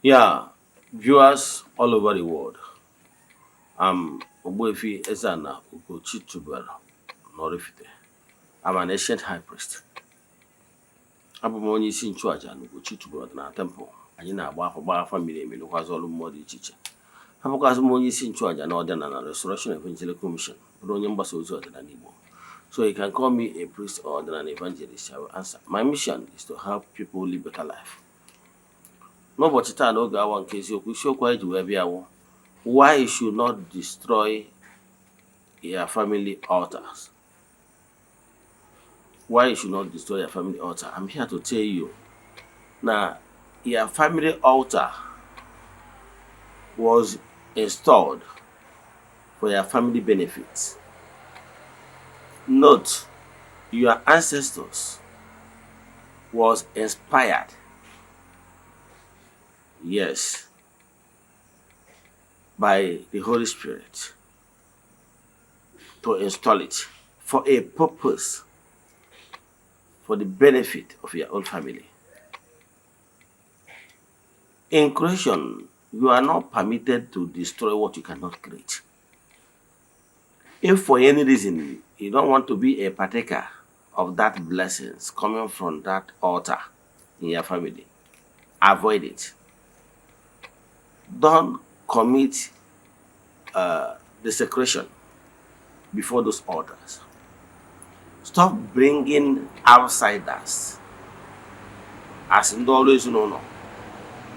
Yeah, viewers all over the world. I'm Ogbuefi Ezana Ugochi Tubelu Oraifite. I'm an ancient high priest. Abụ m onye isi nchụaja na Ugochi Tubelu Ọdịnala Temple. Anyị na-agba afa, gbaa afa miri emi, lụkwazị ọrụ mmụọ dị iche iche. Abụkwazị m onye isi nchụaja na Ọdịnala Restoration Evangelical Mission, bụrụ onye mgbasa ozi ọdịnala Igbo. So you can call me a priest or an evangelist. I will answer. My mission is to help people live better life. N'ụbọchị taa, n'oge awa nke eziokwu, isiokwu anyị ji wee bịa wụ why you should not destroy your family altars. Why you should not destroy your family altar. I'm here to tell you na your family altar was installed for your family benefit. Note, your ancestors was inspired, yes, by the Holy Spirit to install it for a purpose, for the benefit of your own family. In creation, you are not permitted to destroy what you cannot create. If for any reason you don't want to be a partaker of that blessings coming from that altar in your family, avoid it. Don't commit desecration before those altars. Stop bringing outsiders as ndị ọrụ ezinụlọ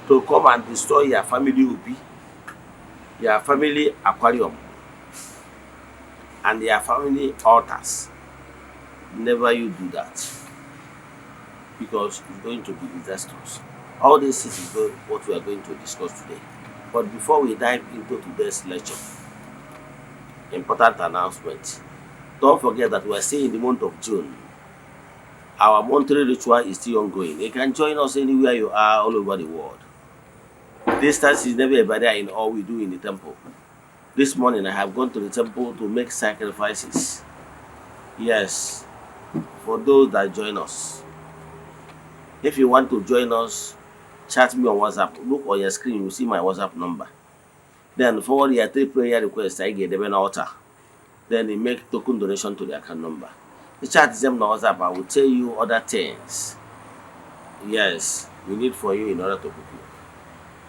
to come and destroy your family obi, your family aquarium, and your family altars. Never you do that, because it's going to be disastrous. All this is what we are going to discuss today. But before we dive into today's lecture, important announcement. Don't forget that we are still in the month of June. Our monthly ritual is still ongoing. You can join us anywhere you are all over the world. Distance is never a barrier in all we do in the temple. This morning I have gone to the temple to make sacrifices. Yes, for those that join us. If you want to join us, chat me on WhatsApp. Look on your screen, you will see my WhatsApp number. Then forward your three prayer requests I get them an altar. Then you make token donation to the account number. You chat them on WhatsApp, I will tell you other things. Yes, we need for you in order to book you.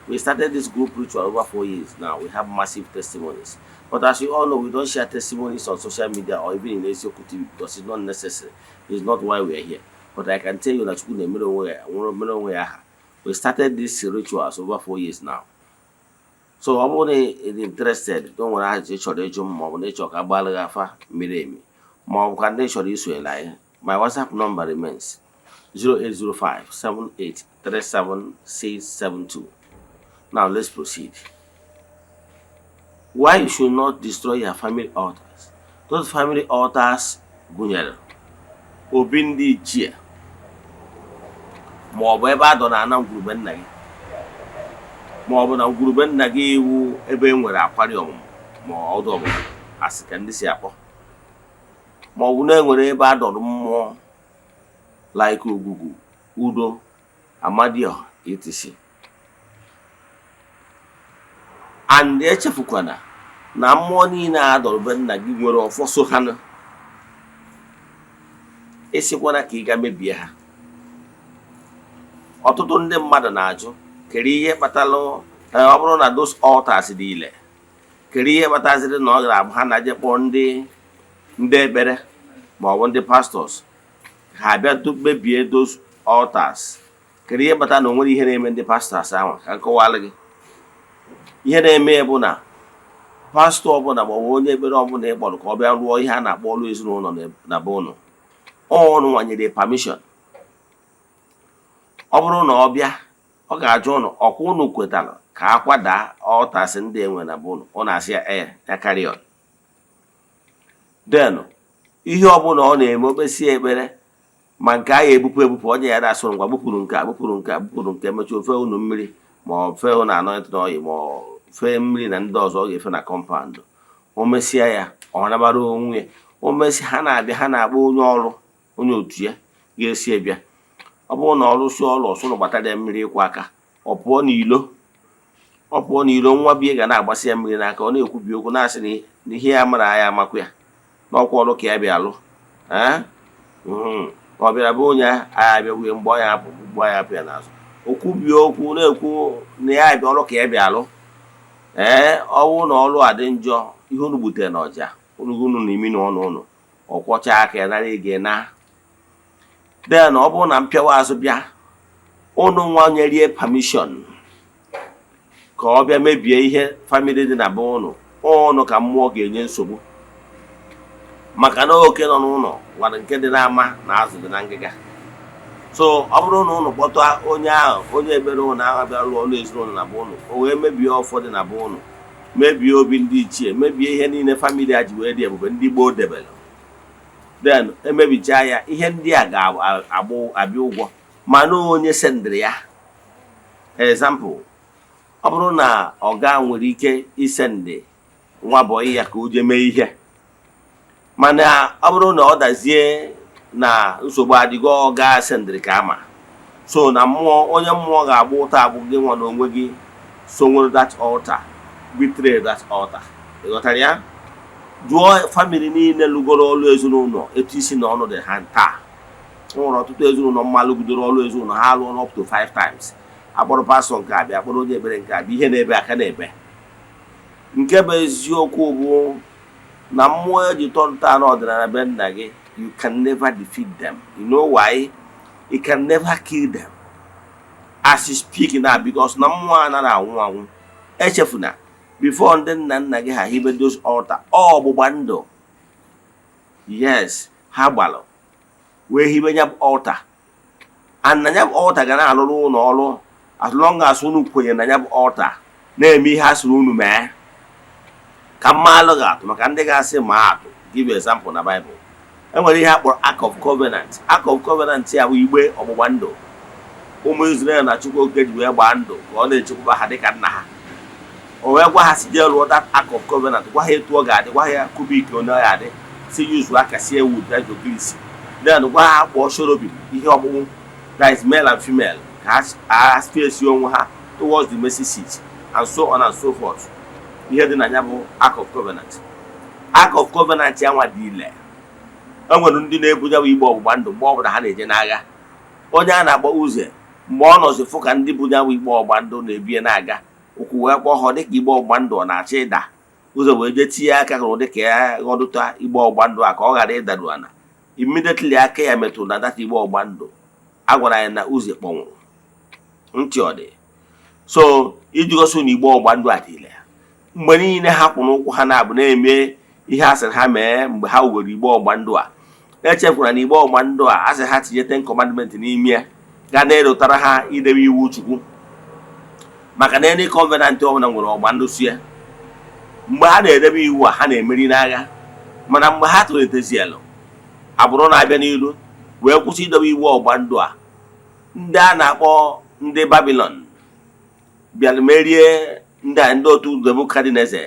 We started this group ritual over 4 years now. We have massive testimonies. But as you all know, we don't share testimonies on social media or even in Ezioku TV because it's not necessary. It's not why we are here. But I can tell you that we started this rituals over 4 years now. So ọ bụrụ na ị dị interested, o nwere ajụjụ ị chọrọ ịjụ m, ma ọ bụ na ị chọrọ ka agbalị gị afa miri emi, ma ọ bụ ka ndị chọrọ isonyere anyị, my WhatsApp number remains 0805 7837672. Now let's proceed. Why you should not destroy your family altars? Those family altars gụnyere obi ndị ichie, ma ọ bụ ebe a dọrọ ana ngwurube nna gị, ma ọ bụ na ngwurube nna gị iwu ebe e nwere akwari ọmụmụ ma ọdụ ọmụmụ, asị ka ndị si akpọ, ma ọ bụ na enwere ebe a dọrọ mmụọ like ogwugwu, udo, amadioha, etc. And echefukwana na mmụọ niile a dọrọ be nna gị nwere ọfọ so ha nụ. Ịsịkwana ka ị ga mebie ha. Ọtụtụ ndị mmadụ na-ajụ, kedu ihe kpatalụ ọ bụrụ na those altars dị ile, kedu ihe kpataziri na ọ gara abụ ha na-aje kpọọ ndị ekpere ma ọ bụ ndị pastors, ha bịa mebie those altars? Kedu ihe kpatara na o nwere ihe na-eme ndị pastors ahụ? Ka m kọwalụ gị ihe na-eme. Bụ na pastọ ọbụla ma ọ bụ onye ekpere ọbụla ị kpọrọ ka ọ bịa rụọ ihe a na-akpọ ọrụ ezinụlọ na be ụnụ, ọnụ nwanyere permission. Ọ bụrụ na ọ bịa, ọ ga-ajụ ụnụ, ọkwa ụnụ kwetara ka a kwadaa altars ndị enwe na be ụnụ? Ọ na-asị ya ee, ya carry on. Then ihe ọbụla ọ na-eme, okpesie ekpere ma nke a ya ebupụ ebupụ, onye ya na-asụ ngwa, bupụrụ nke a, bupụrụ nke a, bupụrụ nke, emechaa ofe unu mmiri, ma ọ fee unu anointing oil, ma ọ fee mmiri na ndị ọzọ ọ ga-efe na compound. O mesịa ya, ọ nabara onwe ya. O mesịa, ha na-abịa, ha na-akpọ onye ọrụ, onye otu ya ga-esi bịa. Ọ bụrụ na ọ rụsịa ọrụ, ọsụrụ gbatara ya mmiri ịkwụ aka, ọ pụọ n'ilo. Ọ pụọ n'iro, nwa bie ga na-agbasi ya mmiri n'aka. Ọ na-ekwubi okwu, na-asị na ihe ya mara ya amakwa ya n'ọkwa ọrụ ka ya bịa alụ. Ee, ọ bịara bụ onye agha abịa mgbe ọ ya apụ, mgbe ọ ya apụ ya n'azụ, o kwubie okwu na-ekwu na ya bịa ọrụ ka ya bịa alụ. Ee, ọwụ na ọrụ a dị njọ, ihe unu gbutere na ọja unu unu na imi na ọnụ unu ọkwọcha aka ya nara ege na. Then ọ bụrụ na mpịawa azụ bịa, unu nwa nyerie permission ka ọ bịa mebie ihe family dị na be unu, unu ka mmụọ ga-enye nsogbu, maka na oke nọ n'ụlọ gwara nke dị n'ama na azụ dị na ngịga. So ọ bụrụ na unu kpọta onye ahụ, onye ekpere ụnụ ahụ bịara lụọ ọrụ ezinụlọ na be unu, o wee mebie ọfọ dị na be unu, mebie obi ndị ichie, mebie ihe niile family a ji wee dị ebube ndị gboo debere, then emebichaa ya, ihe ndị a ga-agbụ abịa ụgwọ. Mana onye sendịrị ya, example, ọ bụrụ na ọga nwere ike isendị nwa boy ya ka o jee mee ihe, mana ọ bụrụ na ọ dazie na nsogbu adịgo, ọ ga sendịrị ka ama so na mmụọ, onye mmụọ ga-agba ụta agbụ gị nwa na onwe gị so nwere that altar, betray that altar. Ị ghọtara ya? Jụọ family niile lụgoro ọrụ ezinụlọ etu isi na ọnụ dị ha taa. E nwere ọtụtụ ezinụlọ mma lụgidoro ọrụ ezinụlọ ha, alụọ up to five times, akpọrọ pastọ nke abịa, akpọrọ onye ekpere nke abịa, ihe na-ebe aka na-ebe. Nke bụ eziokwu bụ na mmụọ eji tọ ntọala ọdịnala be nna gị, you can never defeat them. You know why? You can never kill them as you speak now, because na mmụọ anaghị anwụ anwụ. Echefuna, before ndị nna nna gị ha hibe those altar, ọgbụgba ndụ, yes, ha gbalụ wee hibe ya bụ altar, and na ya bụ altar ga na-alụrụ ụlọ ọrụ as long as unu kwenye na ya bụ altar, na-eme ihe a sịrị unu mee. Ka mma alụ ga-atụ maka ndị ga-asị ma atụ, give example, na Bible enwere ihe a kpọrọ Ark of Covenant. Ark of Covenant ya bụ igbe ọgbụgba ndụ ụmụ Israel na Chukwu Oke ji wee gbaa ndụ ka ọ na-echekwaba ha dịka nna ha. O wee gwa ha si jee lụọ that Ark of Covenant, gwa ha etu ọ ga-adị, gwa ha ya cubic onye ọ ga-adị, si yuzu aka sie wood that ogirisi, then gwa ha kpọọ cherubim, ihe ọkpụkpụ, that is male and female, ka ha face onwe ha towards the mercy seat, and so on and so forth. Ihe dị na ya bụ Ark of Covenant. Ark of Covenant ya nwa dị ile. E nwere ndị na-ebu ya bụ igbe ọgbụgba ndụ mgbe ọbụla ha na-eje n'agha. Onye a na-akpọ Uze, mgbe ọ nọzi fụ ka ndị bụ ya bụ igbe ọgbụgba ndụ na-ebie na-aga, ụkwụ wee kpọọ ha dịka igbe ọgbụgba ndụ ọ na-achọ ịda. Ụzọ wee jee tinye aka hụrụ dịka ya ghọdụta igbe ọgbụgba ndụ a ka ọ ghara ịdaru ala. Immediately aka ya metụrụ na data igbe ọgbụgba ndụ, a gwara ya na Uze kpọnwụrụ ntị. Ọ dị so iji gosi na igbe ọgbụgba ndụ a dị ile. Mgbe niile ha kwụ n'ụkwụ ha na-abụ na-eme ihe a sịrị ha mee mgbe ha were igbe ọgbụgba ndụ a, echefukwara na igbe ọgbụgba ndụ a, a sị ha tinye Ten Commandment n'ime ya, ga na-erotara ha idebe iwu Chukwu, maka na any covenant ọbụla nwere ọgba ndụ sie. Mgbe ha na-edebe iwu a, ha na-emeri n'agha. Mana mgbe ha tolitezielụ, agbụrụ na-abịa n'iru wee kwụsị idobe iwu ọgba ndụ a, ndị a na-akpọ ndị Babilọn bịara merie ndị a, ndị otu Nebukadneza,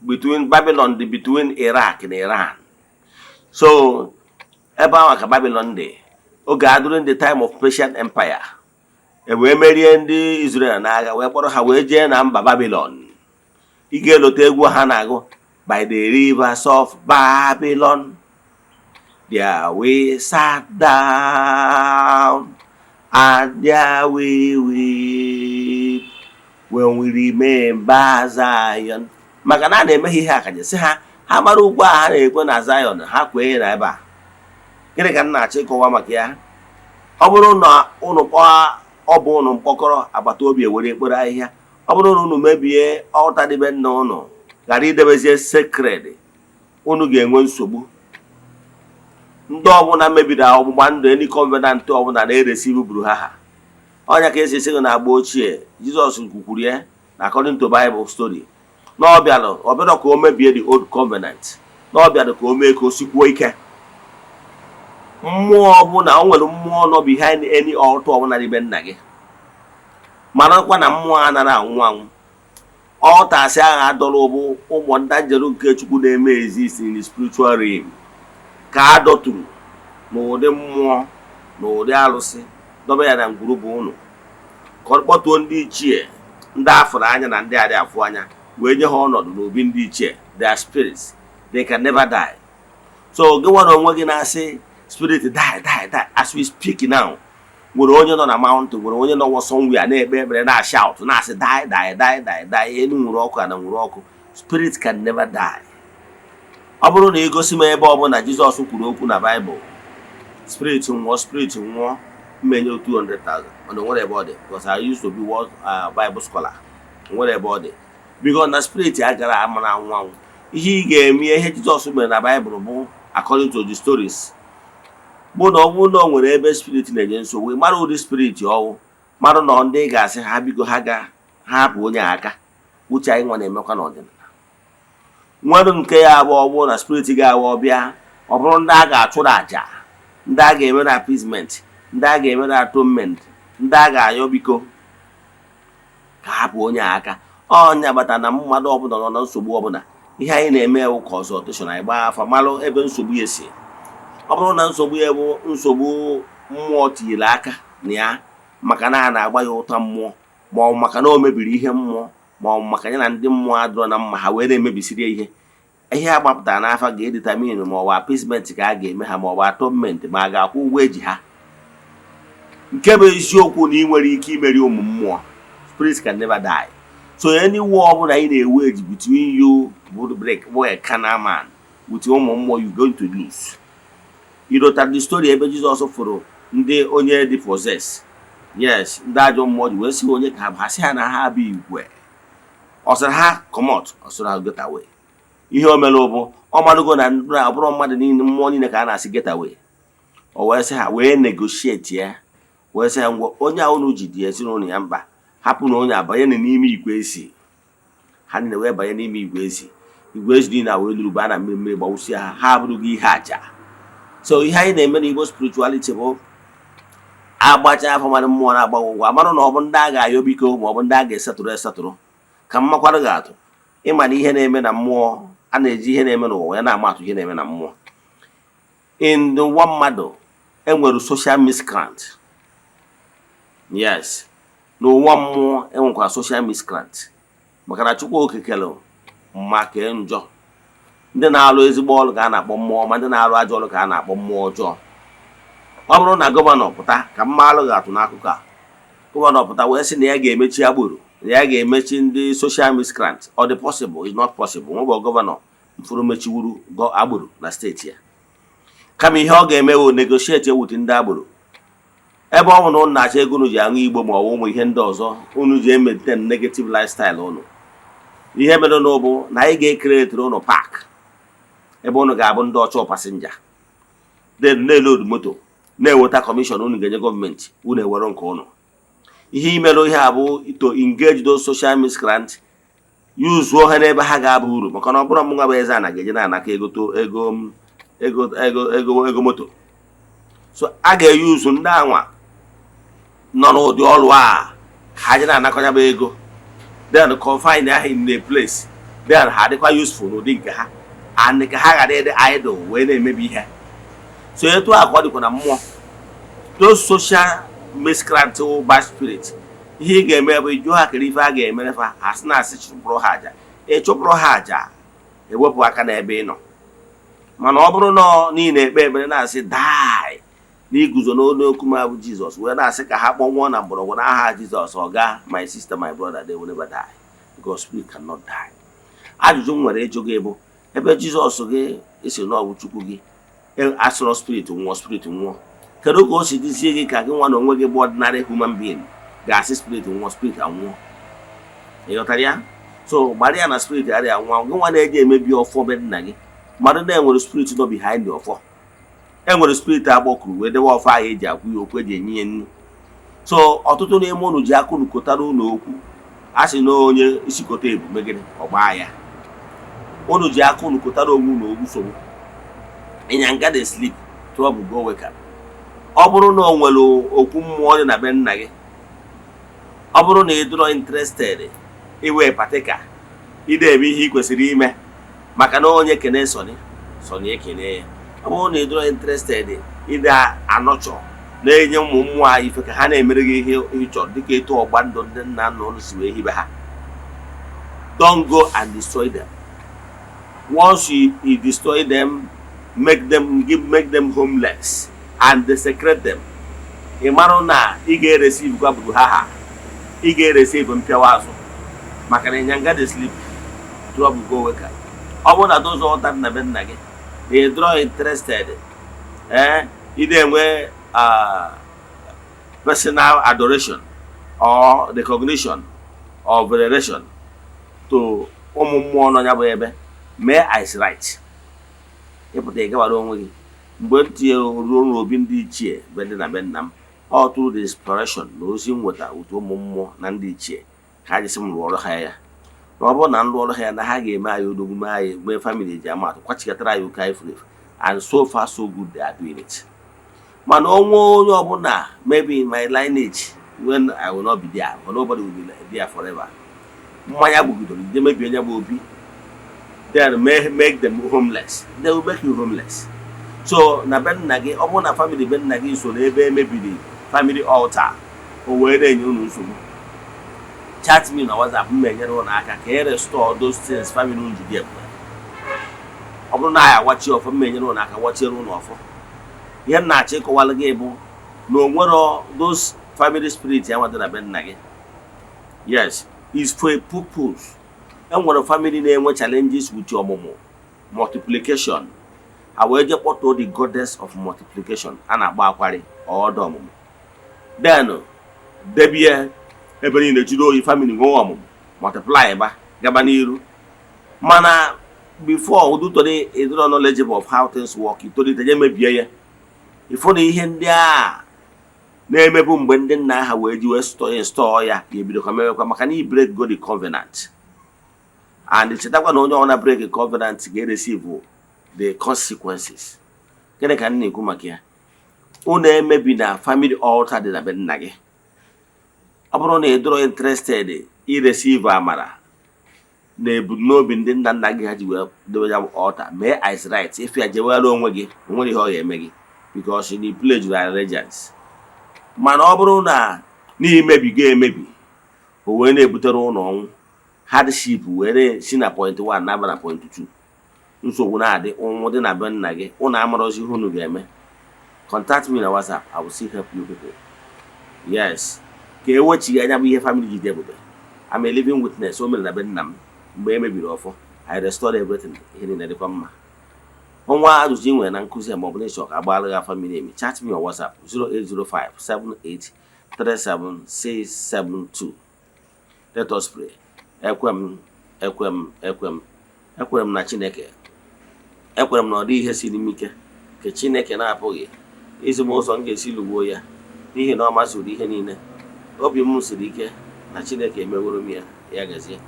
between Babylon dị between Iraq na Iran. So ebe ahụ ka Babylon dị oge a, during the time of Persian Empire. E wee merie ndị Israel n'agha, wee kpọrọ ha wee jee na mba Babylon. Ị ga-elote egwu ha na-agụ, "By the rivers of Babylon there we sat down and there we weep when we remember Zion." Maka na a na-eme ha ihe akaje, sị ha ha mara ugwu a ha na-ekwe na Zion, ha kwee na ebe a. Gịnị ka m na-achọ ịkọwa maka ya? Ọ bụrụ na ụnụ kpọọ ọ bụ ụnụ mkpọkọrọ agbata obi ewere ekpere ahịhịa, ọ bụrụ na unu mebie altar dịbe nna ụnụ, ghara idebezie sacred, unu ga-enwe nsogbu. Ndị ọbụla mebiri ọgbụgba ndụ, any covenant ọbụla, na-eresi buru ha ọnya ka esi esi gị na agba ochie. Jizọs kwukwuru ya na according to Bible story, na ọ bịara, ọ bịara ka o mebie the old covenant, na ọ bịara ka o mee ka o sikwuo ike. Mmụọ ọbụla o nwere, mmụọ nọ behind any altar ọbụla dị be nna gị, marakwa na mmụọ anaghị anwụ anwụ. Altar asị agha adọrọ bụ ụmụ ndị njeru nke Chukwu na-eme exist in the spiritual realm, ka a dọturu n'ụdị mmụọ na ụdị arụsị, dọba ya na ngwuru bụ ụnụ ka ọ kpọtuo ndị ichie. Ndị afụrụ anya na ndị adị afụ anya wee nye ha ọnọdụ n'obi ndị ichie. Their spirits, they can never die. So gị nwere onwe gị na-asị spirit die, die, die. As we speak now, nwere onye nọ na mountain, nwere onye nọ somewhere na-ekpe ekpere, na-shout, na-asị die, die, die, die, die, elu nwere ọkụ, ana nwere ọkụ. Spirit can never die. Ọ bụrụ na ịgosi m ebe ọbụla Jizọs kwuru okwu na Baịbụl spirit nwụọ, spirit nwụọ, mmenye 200,000. Mana o nwere ebe ọ dị, because I used to be one Bible scholar. Nwere ebe ọ dị, because na spirit agara amara anwụ anwụ. Ihe ị ga-eme, ihe Jizọs mere na Baịbụl bụ, according to the stories, bụ na ọ bụrụ na o nwere ebe spirit na-enye nsogbu, ị mara ụdị spirit ọwụ, mara na ndị ga-asị ha bigo, ha ga ha hapụ onye aka. Uche anyị nwa na-emekwa n'ọdịnala nwere nke ya bụ, ọ bụrụ na spirit ga-awa ọbịa, ọ bụrụ ndị a ga-achụrụ àjà, ndị a ga-emere appeasement, ndị a ga-emere atonement, ndị a ga-ayọ biko ka hapụ onye aka. Ọnya bata na mmadụ ọbụla nọ na nsogbu ọbụla, ihe anyị na-eme ewu consultation. Anyị gbaa afa, malụ ebe nsogbu ya si. Ọ bụrụ na nsogbu ya bụ nsogbu mmụọ tinyere aka na ya, maka na a na-agba ya ụta mmụọ, ma ọ bụ maka na o mebiri ihe mmụọ, ma ọ bụ maka ya na ndị mmụọ adịrọ na mma, ha wee na-emebisiri ya ihe, ihe a gbapụtara n'afa ga-edetermine ma ọ bụ appeasement ka a ga-eme ha, ma ọ bụ atonement, ma a ga-akwụ ụgwọ eji ha. Nke bụ eziokwu na ị nwere ike imeri ụmụ mmụọ. Spirits can never die. So any war ọbụla ị na-ewage between you would break bụ a carnal man with ụmụ mmụọ, you going to lose. You know the story ebe Jizọs fụrụ ndị onye dị possess, yes, ndị ajọ mmụọ ji wee sị onye ka ha sị ha na ha bụ igwe. Ọ sịrị ha comot, ọ sịrị ha get away. Ihe o mere bụ ọ marụgo na ọ bụrụ mmadụ niile, mmụọ niile ka a na-asị get away. O wee sị ha, wee negotiate ya, wee sị ha ngwa, onye a unu ji dị ezinụlọ ya mkpa, hapụ na onye abanye n'ime igwe ezi. Ha niile wee banye n'ime igwe ezi. Igwe ezi niile a wee luru baa na mmiri, mmiri gbawụsịa ha, ha abụrụghị ihe aja. So ihe anyị na-eme n'Igbo spirituality bụ agbacha afọ mmadụ, mmụọ na-agbaghị ụgwọ, amarụ na ọ bụ ndị a ga-ayọ biko, ma ọ bụ ndị a ga-esetụrụ esetụrụ. Ka mmakwarụ ga-atụ ịma na ihe na-eme na mmụọ, a na-eji ihe na-eme n'ụwa ya na-ama atụ ihe na-eme na mmụọ. In ụwa mmadụ, enwere social miscreant, yes. N'ụwa mmụọ enwekwara social miscreant, maka na Chukwu okekere mma kee njọ. Ndị na-alụ ezigbo ọrụ ka a na-akpọ mmụọ, ma ndị na-alụ ajọ ọrụ ka a na-akpọ mmụọ ọjọọ. Ọ bụrụ na governor pụta, ka mma alụ ga-atụ n'akụkụ a, governor pụta wee sị na ya ga-emechi agboro, na ya ga-emechi ndị social miscreant, ọ dị possible? Is not possible. Nwebụ governor mfụrụ mechiwuru agboro na steeti ya. Kama ihe ọ ga-eme bụ negotiate with ndị agboro. Ebe ọ bụ na unu na-achọ ego unu ji aṅụ igbo, ma ọ bụ ụmụ ihe ndị ọzọ unu ji maintain negative lifestyle unu, ihe mere na bụ na anyị ga-ecreateri unu park ebe unu ga-abụ ndị ọchọ passenger, then na-eload moto, na-eweta commission unu ga-enye gọọmenti, unu ewere nke unu. Ihe imerụ ihe a bụ to engage those social miscreant, yuzuo ha n'ebe ha ga-aba uru, maka na ọ bụrụ m nwa bụ eze a na ga-eje na-anaka ego to ego ego ego ego ego moto. So a ga-eyuzu ndị anwa nọ n'ụdị ọrụ a ka ha je na-anakọnya bụ ego, then confine ha in a place, then ha adịkwa useful n'ụdị nke ha, and ka ha ghara ịdị idle wee na-emebi ihe. So etu a ka ọ dịkwa na mmụọ. Those social miscreant wụ bad spirit, ihe ị ga-eme bụ ịjụ ha kere ife a ga-emere fa. Ha sị na asị chụpụrụ ha aja, ịchụpụrụ ha aja, ewepụ aka n'ebe ị nọ. Mana ọ bụrụ na niile ekpe ekpere na-asị die n'iguzo n'olu okwu ma bụ Jizọs, wee na-asị ka ha kpọnwụọ na mgbọrọgwụ n'aha Jizọs, ọga, my sister, my brother, they will never die, because spirit cannot die. Ajụjụ m nwere ịjụ gị bụ, ebe Jizọs gị esi na ọ bụ Chukwu gị asịrọ spirit nwụọ, spirit nwụọ, kedu ka o si dịzie gị ka gị nwa na onwe gị bụ ordinary human being ga-asị spirit nwụọ, spirit anwụọ? Ị ghọtara ya? So gbara ya na spirit adịghị anwụ. Gị nwa na-eji emebi ọfọ be nna gị, mmadụ na-enwere spirit nọ behind the ọfọ. Enwere spirit agbọkuru wee debe ọfọ ahụ eji akwụ ya okwu, eji enye ya nri. So ọtụtụ n'ime unu ji aka unu kotara unu okwu. A sị na onye isi kote ebu megide ọgbaa ya. Unu ji aka unu kotara onwe unu okwu nsogbu. Ịnyanga dey sleep, trouble go wake up. Ọ bụrụ na o nwere okwu mmụọ dị na be nna gị, ọ bụrụ na ị dịrọ interested iwe patika, ị na-eme ihe ị kwesịrị ime, maka na onye kene sọni sọni ekene ya. Ọ bụrụ na ị dịrọ interested ịdị anọchọ Na-enye ụmụ mmụọ anyị ife ka ha na-emere gị ihe ị chọrọ, dịka etu ọgba ndụ ndị nna nna unu si wee hibe ha. Don't go and destroy them. Once you destroy them, make them homeless and desecrate them, ị marụ na ị ga-ereceive kwa buru ha, ị ga-ereceive mpịawa azụ, maka na ịnyanga dey sleep, trouble go wake up. Ọ bụrụ na those altar dị na be nna gị na ị draw interested, ee, ị na-enwe personal adoration or recognition or veneration to ụmụ mmụọ nọ ya bụ ebe, mee as right, ịpụta ịgabara onwe gị. Mgbe m tinyere ruo n'obi ndị ichie be ndị na be nna m, ọ tụrụ the inspiration na ozi m nweta otu ụmụ mmụọ na ndị ichie ka ha jisi m rụọrọ ha ya, na ọ bụrụ na m rụọrọ ha ya, na ha ga-eme anyị odogwu, mee anyị, mee family ji amatụ, kwachikọtara anyị oke anyị furu efu. And so far so good, they are doing it. Mana onwe onye ọbụla, maybe in my lineage, when I will not be there, but nobody will be there forever, mmanya gbugidoro ije mebie onye bụ obi, then make them homeless, they will make you homeless. So na be nna gị, ọ bụrụ na family be nna gị so n'ebe emebiri family altar, o wee na-enye unu nsogbu, chat me na WhatsApp, m na-enyere unu aka ka e restore those things family unu ji dị ebube. Ọ bụrụ na anyị awachi ọfọ, m na-enyere unu aka wachiere unu ọfọ. Ihe m na-achọ ịkọwalụ gị bụ na o nwero those family spirit ya nwado na be nna gị. Yes, is for a purpose. Enwere family na-enwe challenges with ọmụmụ, multiplication. Ha wee jee kpọtụọ the goddess of multiplication a na-akpọ Akwari ọdọ ọmụmụ, then debie ebe niile jiri oyi, family nwewe ọmụmụ, multiply ba gaba n'iru. Mana before ụdụtọrọ ịdịrọ knowledgeable of how things work, itolite je mebie ya. Ịfụ na ihe ndị a na-emebu mgbe ndị nna ha wee ji wee store ya ga-ebidokwa mewekwa, maka na i break go the covenant. And chetakwa na onye ọbụla break covenant ga-receive the consequences. Gịnị ka m na-ekwu maka ya? Unu emebi na family altar dị na be nna gị. Ọ bụrụ na ị dịrọ interested ireceive amara na ebumnobi ndị nna nna gị ha ji wee dobe ya bụ altar, mee as right, ife ya jewere onwe gị, onwere ihe ọ ga-eme gị, because you pledge your allegiance. Mana ọ bụrụ na n'imebigo emebi, o wee na-ebutere ụlọ ọnwụ, hardship were si na point 1 na-aba na point 2, nsogbu na-adị, ụnwụ dị na be nna gị, ụnụ amarọzi ihe unu ga-eme, contact me na WhatsApp. I will still help you people. Yes, ka e wechighị anya bụ ihe family ji dị ebube. I'm a living witness. O mere na be nna m mgbe e mebiri ọfọ. I restored everything, ihe niile dịkwa mma. Ọnwa ajụjụ ị nwere na nkụzi a, maọbụ na ịchọ ka agbaara gị afa miri emi, chat me on WhatsApp 0805 7837672. Let us pray. Ekwe m, ekwe m, ekwe m, ekwere m na Chineke. Ekwere m na ọ dị ihe siri m ike nke Chineke na-apụghị izi m ụzọ m ga-esi lụgbuo ya, n'ihi na ọ mazuru ihe niile. Obi m siri ike na Chineke emeworo m ya. Ya gazie.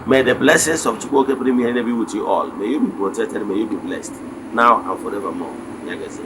May the blessings of Chukwu Oke pụrụ ime ihe be with you all. May you be protected, may you be blessed now and forevermore. Ya gazie.